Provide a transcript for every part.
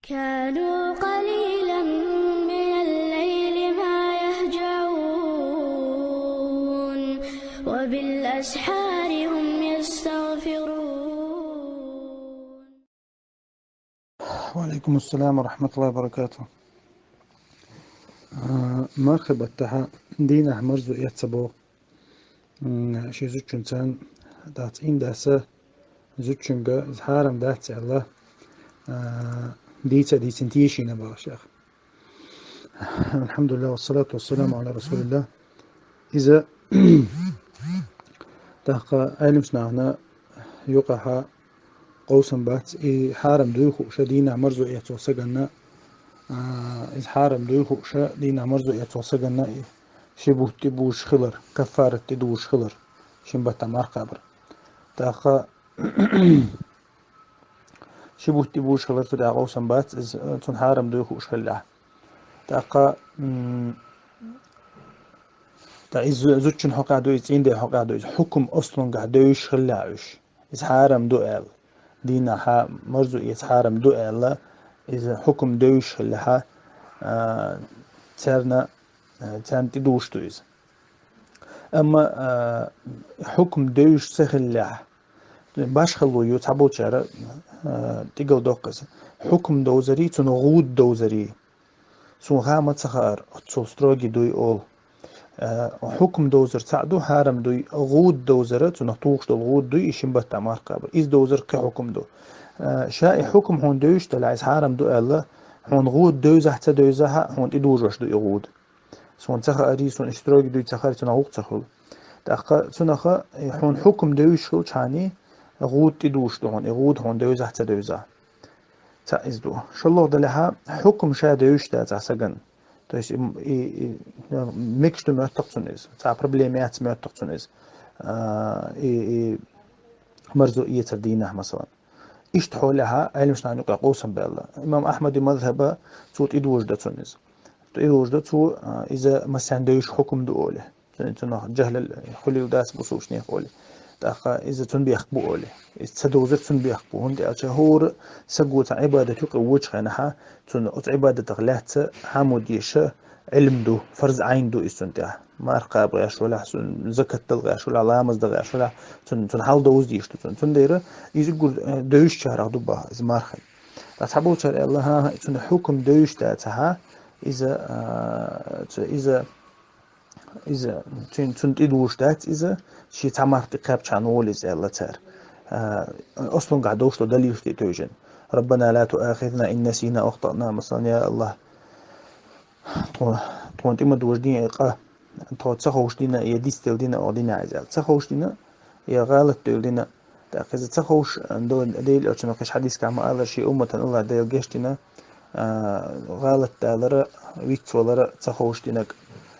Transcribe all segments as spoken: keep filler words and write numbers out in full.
كانوا قليلا من الليل ما يهجعون، وبالأسحار هم يستغفرون. وعليكم السلام ورحمة الله وبركاته. Э, мархаба, тахан дийнахьа марзо эца бо. М, ши зудчуьнца дац индаса, зудчуьнга из хьарам дац аьлла, э, дийца дийцина тешийна бахьаш. الحمد لله والصلاة والسلام على رسول الله. Иза тӀаккха Ӏилманчашна юкъахьа къовсам бац, и хьарам дуй хууш дийнахьа марзо эцо саганна, а, из хьарам дуй хууш дийнахьа марзо эцо саганна, и ши бутт тӀабужаш хилар, каффарат тӀадужаш хилар, шин баттахь марха кхабар. ТӀаккха ши бутт тӀабужаш хилар, цу тӀехь къовсам бац, из, э, цунна хьарам дуй хууш хиллехь. ТӀаккха, м, тӀаккха иза зудчун хьокъехь ду, иза цӀийнда хьокъехь ду, иза хьукам аслунгахь девзаш хиллехь уьш. Иза хьарам ду аьлла. Дийнахьа марзо эца хьарам ду аьлла, иза хьукам девзаш хиллехь, а, царна, а, царна тӀадужаш ду иза. Амма, а, хьукам девзаш ца хиллехь, башхало ю, цхьаболчара, а, тӀигал доккху иза. Хьукам довзарий, цунна гӀуда довзарий. Суна хаа ма ца хаара, оццул строгий дуй олу. А, хьукам довзар цхьаъ ду, хьарам дуй, гӀуда довзар, цунах тухуш долу гӀуда дуй, и шин баттахь марха кхабар. Иза довзар кхин хьукам ду. А, ша и хьукам хьуна девзаш делахь, иза хьарам ду аьлла, хьуна гӀуда девзахь а, ца девзахь а, хьуна тӀадужош ду и гӀуда. Суна ца хаарий, суна и строгий дуй ца хаарий, цунах гӀуллакх ца хуьлу. ТӀаккха цунах, э, хьуна хьукам девзаш хилчхьана, гӀуда тӀадужаш ду хьуна, и гӀуда хьуна девзахь а, ца девзахь а. Цхьаъ иза ду. ШолгӀа делахь, хьукам ша девзаш дацахь сагана. То есть, и, и, и, мегаш ду моьтту-кх цунна иза. Цхьа проблема яц моьтту-кх цунна иза. А, и, и марзо эцар дийнахь, масалан. Иштта хьолехь Ӏилманчашна юкъахь къовсам баьлла. Имам Ахьмадан мазхӀаба цо тӀадужаш ду цунна иза. ТӀадужаш ду цо, а, иза массарна девзаш хьукам ду олий. Цун-, цунах жахӀлал хуьлийла дац бусулбанех олий. ТӀаккха иза цунна бехк бу олий. Иза ца довзар цунна бехк бу. ХӀунда аьлча хӀора саго цхьа Ӏибадат юкъе вочу хенахь, цунна оцу Ӏибадатах лаьцна хьан ма деза Ӏилма ду, фарз Ӏайн ду иза цунна тӀехь. Марха кхаба гӀерташ валахь, цунна закат дала гӀерташ валахь, ламаз дала гӀерташ валахь, цунна, цунна хьал довза дезаш ду цунна. Цундела иза уггар, э, девзачарах ду боху иза марха. Ткъа цхьаболчара аьлла, хӀан-хӀа, цунна хьукам девзаш дацахь, иза, а, цу-, иза, иза, цун-, цунна тӀедужаш дац иза, шен цхьа марха тӀекхаьбчхьана волу иза аьлла цара. А, аслунгахь долуш долу далилаш тӀе тевжина. ربنا لا تؤاخذنا إن نسينا أو أخطأنا, масалан, я АллахӀ, тхо-, тхуна тӀе ма дожадехьа и къа, тхо ца ховшдина, я дицделла дина, оха дина иза аьлла. Ца ховшдина, я гӀалат девлла дина. ТӀаккха иза ца ховш, до-, Дела Элчано кхечу хьадисехь ма-аллара, шен умматана АллахӀ Дела гечдина, а, гӀалат далара, вицвалара ца ховшдинарг.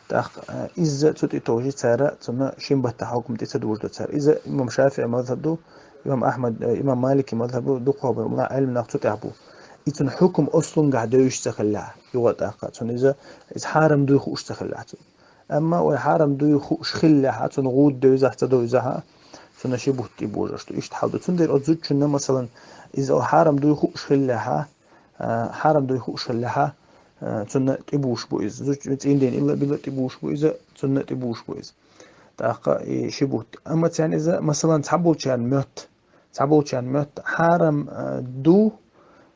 ТӀаккха, а, иза цу тӀе товжий цара, цунна шин баттахь хьукам тӀе ца дужадо цара. Иза имам ШафиӀи мазхӀаб ду, имам Ахьмад, э, имам Малики мазхӀаб ду, дукхахболу Ӏилманах цу тӀехь бу. И цунна хьукам аслунгахь девзаш ца хиллехь, юха а тӀаккха, цунна иза, иза хьарам дуй хууш ца хиллехь цунна. Амма вай хьарам дуй хууш хиллехь, цунна гӀуда девзахь а, ца девзахь а, цунна ши бутт тӀе божош ду. Иштта хьал ду. Цундела оцу зудчунна, масалан, иза хьарам дуй хууш хиллехь, а, хьарам дуй хууш хиллехь, а, цунна тӀе бужуш бу иза. Зудчун цӀийнден илла а билла тӀе бужуш бу иза, цунна тӀе бужуш бу иза. ТӀаккха и ши бутт. Амма царна иза, масалан, цхьаболчарна моьтту, цхьаболчарна моьтту хьарам, а, ду,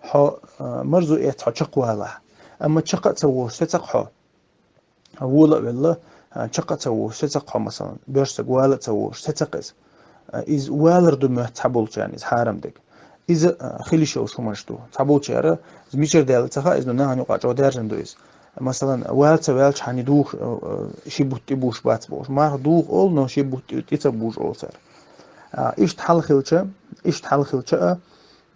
хьо, а, марзо эцна хьо чекхвалахь. Амма чекх а ца волуш, сецахь хьо. Вола а велла, а, чекх а ца волуш, сецахь хьо, масалан, боьрша саг вала а ца волуш, сецахь иза. А, иза валар ду моьтту цхьаболчарна, иза хьарам дерг. Иза, а, хила йиш йолуш хӀуманаш ду. Цхьаболчара, иза мичара даьлла ца хаьа иза, но нахана юкъахь чӀогӀа даьржина ду иза. Масалан, вала ца ваьлчхьана духуш, а, а, ши бутт тӀе бужуш бац бохуш. Марха духу олу, но ши бутт тӀе, тӀе ца бужу олу цара. А, иштта хьал хилча, иштта хьал хилча а,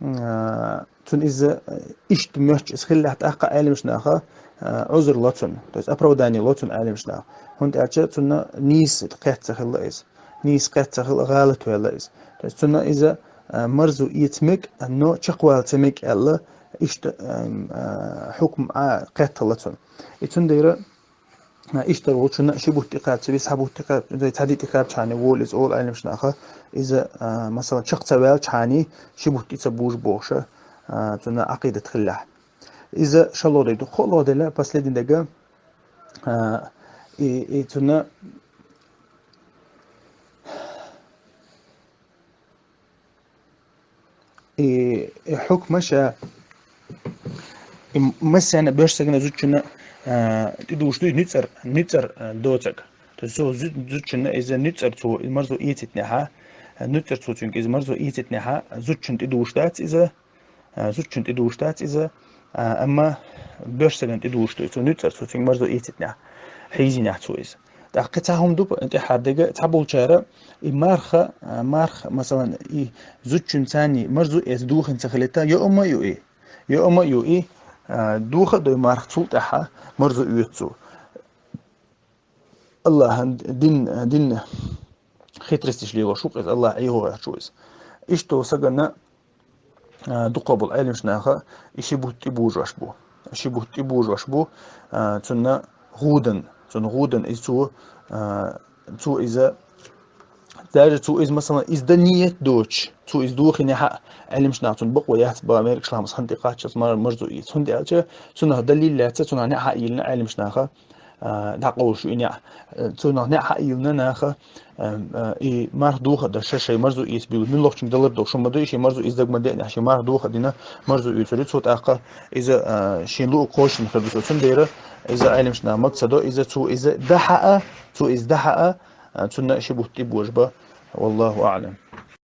а, цунна иза, а, иштта моьттуш иза хиллехь, тӀаккха Ӏеламнаха, а, Ӏузр ло цунна, то есть оправдание ло цунна Ӏеламнаха. ХӀунда аьлча цунна нийса кхетта ца хилла иза. Нийса кхетта ца хилла, гӀалат ваьлла иза. То есть цунна иза, а, марзо эца мега, но чекхвала ца мега аьлла, иштта, ам, а, хьукм а кхетта хилла цунна. И цундела, а, иштта волчунна ши бутт тӀе кхаьбча, виса цхьа бутт тӀе кхаьб-, цхьа ди тӀе кхаьбчхьана волу иза олу Ӏеламнаха, иза, а, масалан, чекх ца ваьлчхьана ши бутт тӀе ца бужу бохуш, а, цунна Ӏакъидат хиллехь. иза шоллагӀа дай. ДукхагӀа лоӀ дела, последний дага, а, и, и цунна И, и хьукмаш, а, и массана боьрша сагана зудчунна, а, тӀедувш дуй нуцӀар, нуцӀар, а, доцаг. То есть цо зу-, зудчунна иза нуцӀар цо, и марзо ийцитнехьа, а, нуцӀар цо цуьнга иза марзо ийцитнехьа, зудчун тӀедувш дац иза, а, зудчун тӀедувш дац иза, а, амма боьрша сагана тӀедувш дуй, цо нуцӀар цо цуьнга марзо ийцитнехьа, хьийзийнехьа цо иза. ТӀаккха цхьа хӀума ду, тӀехьардега, цхьаболчара, и марха, а, марха, масалан, и зудчун цани марзо эца духин ца хилита, йоама ю и. Йоама ю и, а, духа а дой марха цул тӀехьа марзо оьцу. Аллахьан дин, дин хитростиш лело шук иза, Аллахь Ӏехо гӀерташ ву иза. Иштта сагана, а, дукхагӀа болу Ӏеламнаха и ши бутт тӀебужош бу. Ши бутт тӀебужош бу, а, цунна гӀудан, цунна гӀудан иза цо, а, цо иза, даже цо иза, масалан, иза дан ниет доцуш, цо иза духинехьа, Ӏеламнаха цунна бакъо яц бан, меркаш ламаз хан тӀекхаччалц мар-, марзо ийца. ХӀунда аьлча, цунах далил лаьца, цунах неӀ хьаийла Ӏеламнаха, а, дӀакъовлуш ю и неӀ. Цунах неӀ хьаийла наха, а, а, и марха духа а дан ша шайн марзо ийца буьйлу. Муьлххачунга далар долуш хӀума ма ду, и шен марзо ийца даг ма деънехь, шен марха духа а дина марзо оьцур ю. Цо тӀаккха иза, а, шен луъу кхочушдан хир ду цо. Цундела иза Ӏеламнаха мага ца до, иза цо иза дахьа а, цо иза дахьа а, а, цунна ши бутт тӀебожа бан. Валлаху аӀлам.